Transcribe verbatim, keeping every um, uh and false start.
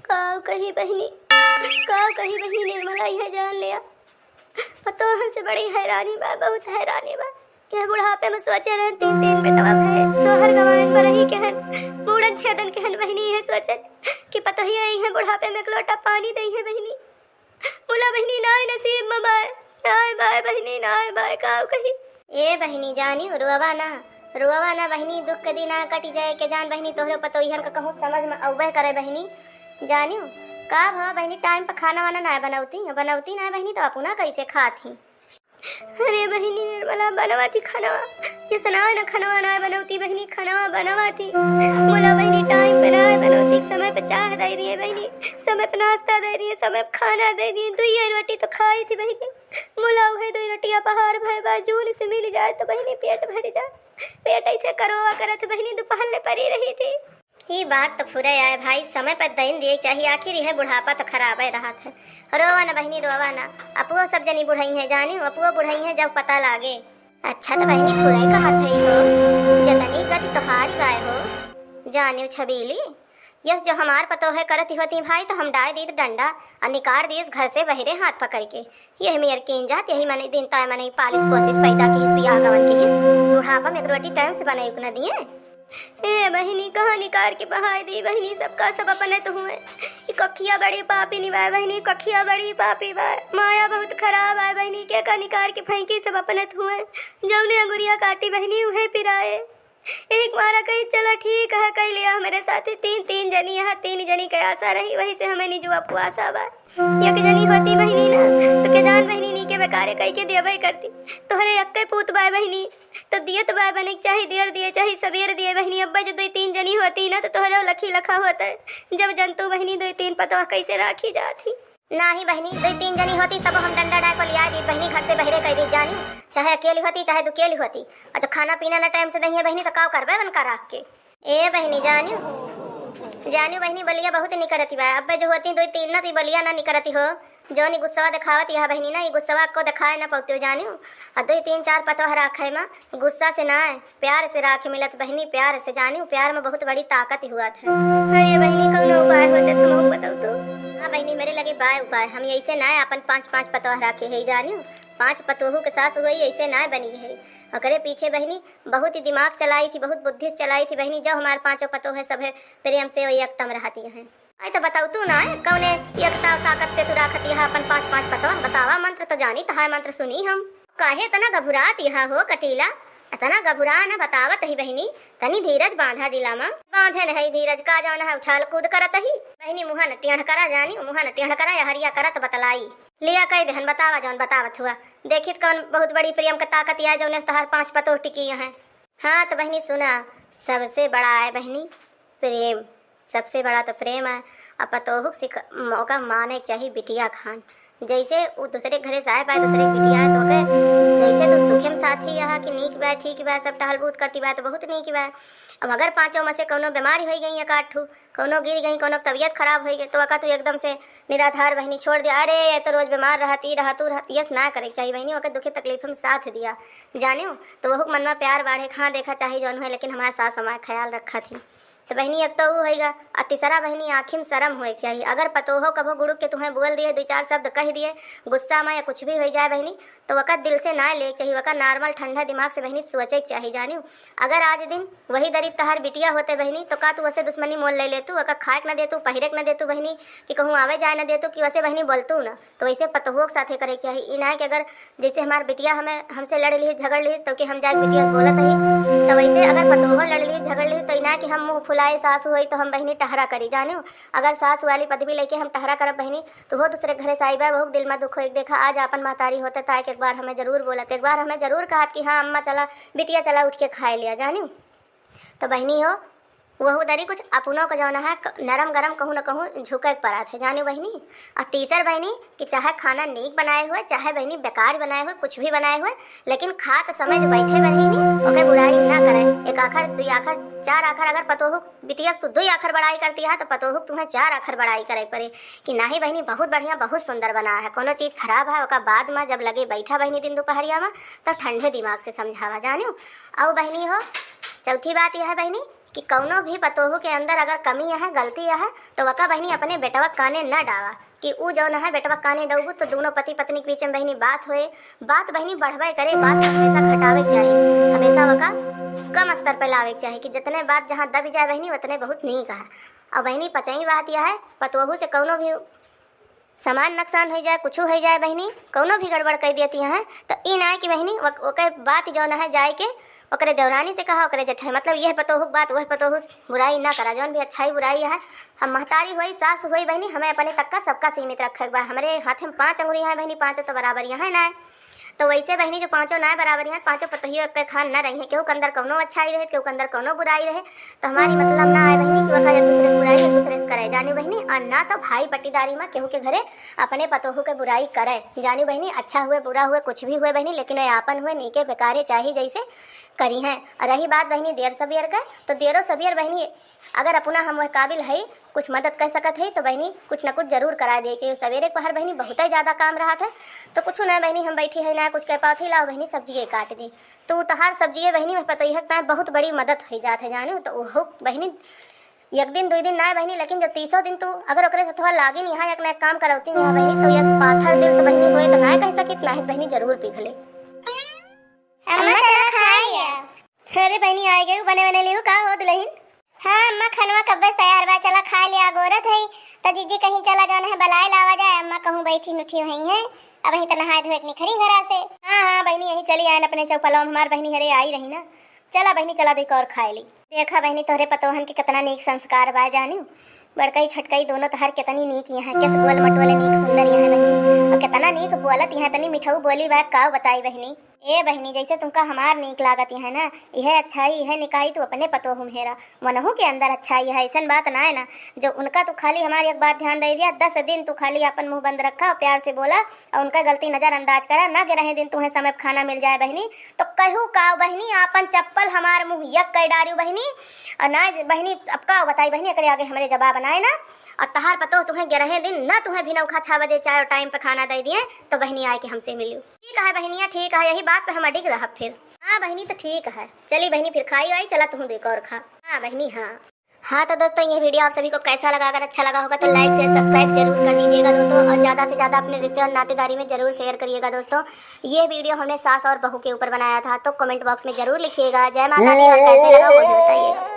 काव कही बहिनी, काव कही बहिनी, निर्मला इहे जान लिया। पतोहन से बड़ी हैरानी बा, बहुत हैरानी बा। यह बुढ़ापे में सोचे रहन, तीन तीन बेटवा भए, सोहर गवाएन, बरही के हन, मूड़न छेदन के हन बहिनी, इहे सोचन कि पतोहिया इहे बुढ़ापे में एक लोटा पानी दई है बहिनी। मुला बहिनी, नाय नसीब में बाय, नाय बाय बहिनी, नाय बाय, काव कही। ए बहिनी, जानियो, रोवा ना, रोवा ना बहिनी, दुख के दिन आ कटी जाए के जान बहिनी, तोहरे पतोहियन का कहूँ समझ में अउबे करे बहिनी। जानियो, का भा बहिनी, टाइम पर खाना वाना नाय बनौती, बनौती नाय बहिनी, तो अपना कैसे खात ही? अरे बहिनी निर्मला, बनवा थी खानवा, ये सना ना खानवा ना बनौती बहिनी, खानवा बनवा थी। मुला बहिनी टाइम पे ना बनौती, समय पे चाह दे दिए बहिनी, समय पे नाश्ता दे दिए, समय पे खाना दे दिए, दुइये रोटी तो खाई थी बहिनी। मुला उहे दुई रोटिया पहाड़ भय बा, जून से मिल जाए तो बहिनी पेट भर जाए। पेट ऐसे करोवा करत बहिनी, दोपहर ले परी रही थी। ई बात तो फुरे आए भाई, समय पर दइन दिए चाहिए, आखिर यह बुढ़ापा तो खराबे रहत है। रोवा न बहिनी, रोवा न, अपुओ सब जनी बुढ़ई है, जानी अपुओ बुढ़ई है, जब पता लागे। अच्छा तो बहिनी फुरे कहत है हो, जतनी गति तोहारी बाय हो, जानियो छबीली, यस जो हमार पतोह करत होती भाई तो हम डाय दीत डंडा और निकार दीस घर से बहरे हाथ पकड़ के। यह मेर कीन जात, यही मने दिन ताय मने पालिस पोसिस पैदा की बियाह गवन की, बुढ़ापा में एक रोटी टाइम से बनाई न दिए। ए बहिनी, कहाँ निकार के बहाय दी बहिनी, सबका सब अपने तो हुए। ई कखिया बड़ी पापी निभाए बहिनी, कखिया बड़ी पापी बाय, माया बहुत खराब आए बहिनी, के का निकार के फेंकी, सब अपने तो हुए। जौने अंगुरिया काटी बहिनी, उहे पिराए। एक मारा कही, चला ठीक है, कई लिया हमरे साथे, तीन, तीन जनी यहाँ, तीन जनी के आशा रही, वही से हमें निजुआ पुआसा बा। एक जनी होती बहिनी ना, तो के जान बहिनी नी के बेकारे कई के देबे करती। तोहरे एक्के पूत बाय बहिनी, तो दिए तो बाय बने के चाही, देर दिए चाही, सबेर दिए बहिनी। अब्बे जो दुई तीन जनी होती ना, तो तोहरे लखी लखा होते। जब जनतू बहिनी दुई तीन पतवा कैसे राखी जात ही। नाही बहिनी, दुई तीन जनी होती तब हम डंडा डाय को लिया दी बहिनी, घर से बहरे कई दी जानी, चाहे अकेली होती चाहे दुकेली होती। अच्छा खाना पीना ना टाइम से दहिए बहिनी, तो का करबे उनका राख के। ए बहिनी जानियो, जानियो बहिनी, बलिया बहुत निकरती बा। अब्बे जो होती दुई तीन ना, तो ई बलिया ना निकरती हो। जौन ई गुस्सवा देखावत यह बहिनी ना, ई गुस्सवा को देखाए ना पौतियो जानियो। आ दुई तीन चार पतोह राखे में गुस्सा से ना, प्यार से राखे मिलत बहिनी, प्यार से जानियो। प्यार में बहुत बड़ी ताकत हुआ था। अरे बहिनी, कौनो उपाय होते तो हमहू बताओ तो। हाँ बहिनी, मेरे लगे बाय उपाय। हम ऐसे ना अपन पाँच पाँच पतोह राखे है जानियो। पाँच पतोहू के सास हुई ऐसे ना बनी है। ओकरे पीछे बहिनी बहुत ही दिमाग चलाई थी, बहुत बुद्धि से चलाई थी बहिनी। जब हमारे पाँचों पतोह है सब है प्रेम से वही एकदम रहती हैं। आई तो बताऊ तू ना है, कौने एकता और ताकत से तू राखत यह अपन पाँच पाँच पतवा? बतावा, मंत्र तो जानी तो है, मंत्र सुनी हम। काहे इतना घबरात यह हो कटीला? इतना घबरा न, बतावत ही बहिनी, तनी धीरज बांधा दिला मा। बांधे नहीं धीरज का, जौन है उछाल कूद करत ही। बहिनी मुँह न टेढ़ करा जानी, मुँह न टेढ़ करा, यहरिया करत बतलाई। लिया कह देहन, बतावा जौन बतावत हुआ। देखित कौन बहुत बड़ी प्रेम का ताकत या जौने से तहार पाँच पतोह टिकी हैं। हाँ तो बहिनी सुना, सबसे बड़ा है बहिनी प्रेम, सबसे बड़ा तो प्रेम है। अब पतोहू के सिख-, मौका माने के चाही बिटिया खान। जैसे वो दूसरे घरे से आए पाए, दूसरे के बिटिया है तो ओके जैसे तू सुखे में साथी यहाँ कि नीक बा, ठीक बा, सब टहल बूत करती बा तो बहुत नीक बा। अब अगर पाँचों में से कौनो बीमारी हो गई एक आध ठू, कौनो गिर गई, कौनो तबीयत खराब हो गई, तो ओका तू एकदम से निराधार बहिनी छोड़ दिया। अरे ये तो रोज बीमार रहती, रहतू रहती, यस ना करे के चाही बहिनी, ओके दुखे तकलीफ में साथ दिया, जानियो। तो वहू के मन में प्यार बाढ़े, हाँ देखा चाहे जौन है, लेकिन हमारे सास हमारा ख्याल रखा थी। तो बहिनी, एक तो ऊ होइगा, आ तीसरा बहिनी, आँखी में शर्म होए के चाही। अगर पतोहो कभो गुड़ुक के तुम्हें बोल दिए, दो चार शब्द कह दिए गुस्सा में या कुछ भी हो जाए बहिनी, तो ओकर दिल से ना ले के चाही, ओकर normal ठंडा दिमाग से बहिनी सोचे के चाही, जानियो। अगर आज दिन वही दरित तहार बिटिया होते बहिनी, तो का तू उसे दुश्मनी मोल ले लेतू, ओकर खाए के ना देतू, पहिरे के ना देतू बहिनी, कि कहूँ आवे जाए ना देतू, कि वैसे बहिनी बोलतू ना। तो वैसे पतोहुओ के साथे करे के चाही। ई ना कि अगर जैसे हमार बिटिया हमें, हमसे लड़ लिहिस, झगड़ लिहिस, तो कि हम जाके बिटिया से बोलत ही। तो वैसे अगर पतोहो लड़ लिहिस, झगड़ लिहिस, तो ई ना कि हम मुँह फुलाए, सासू होई तो हम बहिनी टहरा करी, जानियो। अगर सासू वाली पदवी लेके हम टहरा करब बहिनी, तो वो दूसरे घरे से आई बा, बहुत दिल में दुख होई। देखा, आज आपन महतारी होते, ताकि एक बार हमें जरूर बोलत, एक बार हमें जरूर कहत कि हाँ अम्मा चला, बिटिया चला उठ के खाए लिया, जानियो। तो बहिनी हो, वहू दरी कुछ अपनों को जौन है, क-, नरम गरम कहूँ न कहूँ झुके के पड़त है, जानियो बहिनी। और तीसर बहिनी कि चाहे खाना नीक बनाए हुए, चाहे बहिनी बेकार बनाए हुए, कुछ भी बनाए हुए, लेकिन खात समय जो बैठे बहिनी, ओके बुराई ना करे। एक आखर, दुई आखर, चार आखर, अगर पतोहू बिटिया तू दुई आखर बड़ाई करती है, तो पतोहू तुम्हें चार आखर बड़ाई करे पड़े कि नाही बहिनी, बहुत बढ़िया, बहुत सुंदर बना है। कोनो चीज खराब है, ओका बाद में जब लगे बैठा बहिनी दिन दोपहरिया में, तो ठंडे दिमाग से समझावा, जानियो। और बहिनी हो, चौथी बात यह है बहिनी, कि कउनो भी पतोहू के अंदर अगर कमी अहै, गलती अहै, तो वका बहिनी अपने बेटवा काने न डावा, कि ऊ जौन अहै बेटवा काने डउबू तो दूनो पति पत्नी के बीच में बहिनी बात होए, बात बहिनी बढ़बे करे, बात हमेशा घटावे के चाही, हमेशा वका कम स्तर पे लावे के चाही, कि जितने बात जहाँ दबि जाए बहिनी उतने बहुत नीक अहै। और बहिनी पचई बात यह है, पतोहू से कउनो भी सामान नुकसान होइ जाए, कुछू होइ जाए बहिनी, कउनो भी गड़बड़ कइ देती हैं, तो ई ना है कि बहिनी ओक-, ओके बात जौन है जाए के ओकरे देवरानी से कहा, ओकरे जेठाई, मतलब यह पतोहू के बात, वह पतोहू से बुराई ना करा, जौन भी अच्छाई बुराई है, हम महतारी होई, सास होई बहिनी, हमें अपने तक का सबका सीमित रखे के बा। हमरे हाथ में पाँच अंगुरी हैं बहिनी, पाँचों तो बराबर यहाँ ना है। तो वैसे बहिनी जो पाँचों ना बराबर हैं, पाँचों पतोहियो एक खान ना रही हैं, केहू के अंदर कउनो अच्छाई रहे, केहू के अंदर कउनो बुराई रहे, तो हमारी मतलब ना आए बहिनी कि वका एक दूसरे की बुराई एक दूसरे से करे, जानी बहिनी। और ना तो भाई पट्टीदारी में केहू के घरे अपने पतोहू के बुराई करे, जानी बहिनी। अच्छा हुए बुरा हुए कुछ भी हुए बहिनी, लेकिन वे आपन हुए, नीके बेकारे चाहे जैसे करी हैं। और रही बात बहिनी देर सबियर के, तो देरो सबियर बहिनी अगर अपना हम वह काबिल है, कुछ मदद कर सकत है, तो बहिनी कुछ न कुछ जरूर करा दे चाहिए। सवेरे पहर बहिनी बहुत ही ज्यादा काम रहत है, तो कुछ ना बहिनी हम बैठी है ना कुछ कह पावत है, लाओ बहिनी सब्जिए काट दी, तो तहार सब्जिए बहिनी वह पतोहिया के ताए बहुत बड़ी मदद हो जात है, जाने तो ओहो बहिनी एक दिन दुई दिन ना बहिनी, लेकिन जब तीसों दिन तू अगर ओकरे से थोड़ा लागिन यहाँ एक ना एक काम करौती यहाँ बहिनी, तो यस पाथर दिल तो बहिनी होए तो ना कह सकित, ना बहिनी जरूर पिघले। अम्मा, चला खाए या। अरे बहिनी, आए गए, बने बने लेहू का हो दुलहिन? हाँ अम्मा, खनवा कब्बे से तैयार बा, चला खाए ले, आगोरत है। त जीजी कहीं चला जौन है, बलाए लावा जाए। अम्मा कहूँ बैठी नुठी हुई है, अबहीं त नहाए धोए के निखरी घरा से। हाँ, हाँ बहिनी, यहीं चली आयन अपने चौपलवा में, हमार बहिनी हरे आई रही ना। चला बहिनी, चला दुई कौर खाए ली। देखा बहिनी, तोहरे पतोहन के कितना नीक संस्कार बा, जानियो। बड़कई छोटकई दोनों तहार कितनी नीक यहाँ, किस गोल मटोले नीक सुंदर यहाँ बहिनी। और कितना नीक बोलत यहाँ, इतनी मिठाऊ बोली बा, का बताई बहिनी। ए बहिनी, जैसे तुमका हमार नीक लागत यहाँ ना, इहे अच्छाई, इहे निकाई तू अपने पतोहू में हेरा। मनहू के अंदर अच्छाई है, ऐसन बात ना है ना, जो उनका तू खाली हमार एक बात ध्यान दे दिया, दस दिन तू खाली अपन मुंह बंद रखा और प्यार से बोला और उनका गलती नजरअंदाज करा, ना कि रहे दिन तुम्हें समय पे खाना मिल जाए बहिनी, तो कहू का बहिनी, आपन चप्पल हमार मुंह यक कर डारियो बहिनी। और ना ज-, बहिनी, अब का बताई बहिनी, एकरे आगे हमरे जवाब ना है ना। और तहार पतोह तुम्हें ग्यारह दिन ना तुम्हें भी नौखा छह बजे चाय और टाइम पे खाना दे दिए, तो बहिनी आए के हमसे मिलियो। ठीक है बहिनिया, ठीक है, यही बात पे हम अडिग रहब फिर। हाँ बहिनी, तो ठीक है, चली बहिनी फिर खाई आई, चला तुहूँ देख और खा। हाँ बहिनी, हाँ। हाँ तो दोस्तों, ये वीडियो आप सभी को कैसा लगा? अगर अच्छा लगा होगा तो लाइक, शेयर, सब्सक्राइब जरूर कर दीजिएगा दोस्तों, और ज़्यादा से ज़्यादा अपने रिश्ते और नातेदारी में जरूर शेयर करिएगा दोस्तों। ये वीडियो हमने सास और बहू के ऊपर बनाया था, तो कमेंट बॉक्स में जरूर लिखिएगा जय माता दी, और कैसे लगा वो भी बताइएगा।